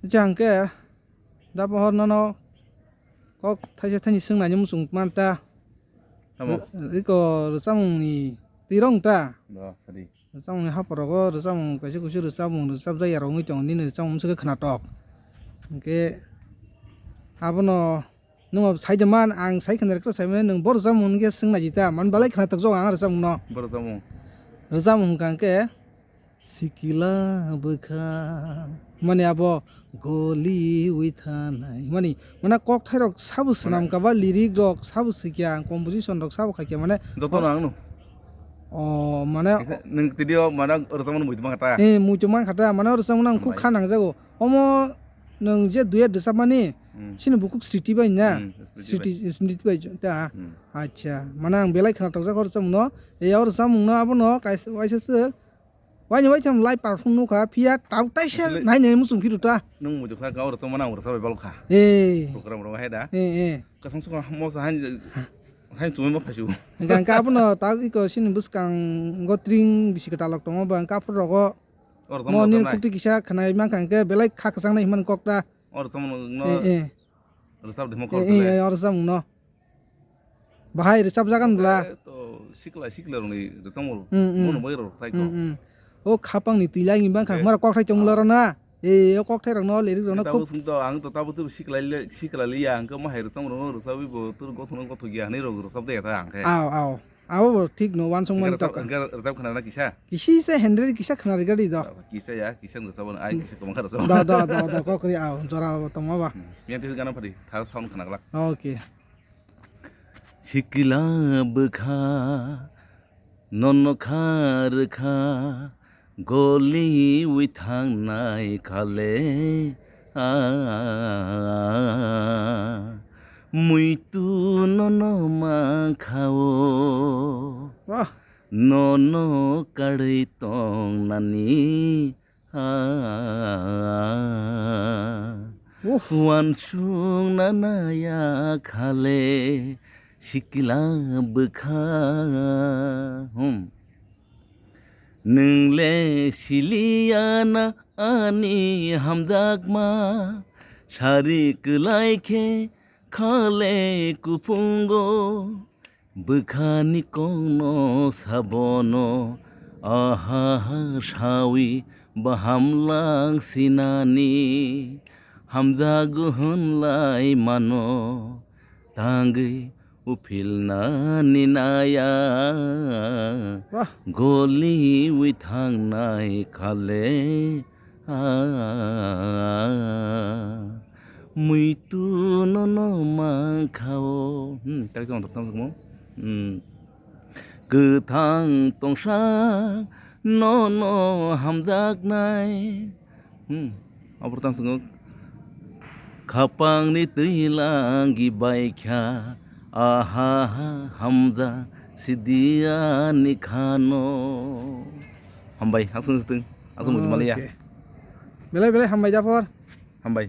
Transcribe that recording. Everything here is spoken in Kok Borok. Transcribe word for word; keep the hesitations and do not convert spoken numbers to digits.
Acha hwnkhe da bohor nono kok thaisa thaini swngnaini muchung manta. Tamo? Iko rwchapmungni twirong ta? Do, sadi. Rwchapmungni haporogo rwchapmung kaisa kuisu rwchapmung rwchapjak yarok wngwi tongo nini rwchapmung swkhe khwnatok. Hwnkhe abono nwng sai de man ang sai khwna rwkhe saimani nwng bo rwchapmung hwnkhe swngnaidi ta man belai khwnatok jok ang rwchapmungno. Bo rwchapmung. Rwchapmung hwnkha hwnkhe. Sikila bwkha. Mani abo goli wi thanai. Mani, mane kokthairok sabo swnam kha ba, lyric rok sabo swikya, composition rok sabo khaikya, mane joto no ang no. O, mane nwng tidi o mane rwchapmani muitu mankha ta? Eh, muitu mankha ta, mane rwchapmani ang khub kha nangjago. Omo nwng je duet rwchapmani, hmm, chini bukhuk Sriti bai na? Hmm, Sriti bai. Sriti, Smriti bai ta? Hmm. Acha, mane ang belai khwnatok jak o rwchapmungno. E, o rwchapmungno abono kaisa, waisa swk. Waini waitham live perform nukha, phiya tau taisa nainai muchung phiru ta. Nwng muitu kha, gaur tongmani ang rwchapbai balokha. Eh. Program rok hai da. Eh, eh. Kasang sukha mosa hain, hain chumui ma phaisu. Hwnkha hwnkhe abono tak iko sini bwskango tring bisi kwtalok tongo ba hwnkhe aphuru rogo. Oro mo tongmani nini kutu kisa khwnai mankha hwnkhe belai kha kwchangnai hwnmani kok ta. Oro tongmani no. Eh, eh. Rwchap de mo kok eh, eh, oro tongmani no. Bahai rwchapjagan bwla. Eh, to sikla, sikla rokni rwchapmung rok. Hmm, hmm. Bono bai rok thai ko. Hmm, hmm. O khapangni twi langi bangkha, eh, mara kokthai chongmung laro na. Eh, o kokthai rokno lyric rokno khub. Tabuk swng to, ang to tabuk twi sikla le, sikla liya, ang khe ma hai rwchapmung rok rwchapwi bo tur gothok no gothok ya hinwi rok rwchap de ya ta ang khe. Aw, aw. Abo bo thik no, wansukmani rwchap, tokha. Rwchap khna na kisa? Kisi se hendre kisa khna rigadi do. Kisa ya, kisa rwchap ai kisa kwbang kha rwchap. Do, do, do, do, kokri aw, jora bo tongma ba. Hmm. Yang twi gana phadi, tha sound khna glak. Okay. Sikila bwkha, nono kha rwkha, goliwi thangnai khale, a, muitu nono mankha o. Wah. Nono karwi tongnani Ah, uff. Wansukna naya khale sikila bwkha. Hmm. Nwng le siliya na ani hamjakma, sari kwlai khe khale kuphungo. Bwkhani kokno sabono ahaha sawi bahamlang sinani hamjago hwnlai mano tangwi uphilnani naya. Wah. Goliwi thangnai khale Ah, muitu nono mankha o. Hmm, tak jong tak tamo. Hmm. Kwthang tongsa nono hamjaknai. Hmm, abor tang swngo. Khapangni twi langi baikha. Aha, hamjak sidiya ni khano. Hambai, aswng swtwng. Aswng mudi maliya. Okay. Belai belai hambai Japhor. Hambai.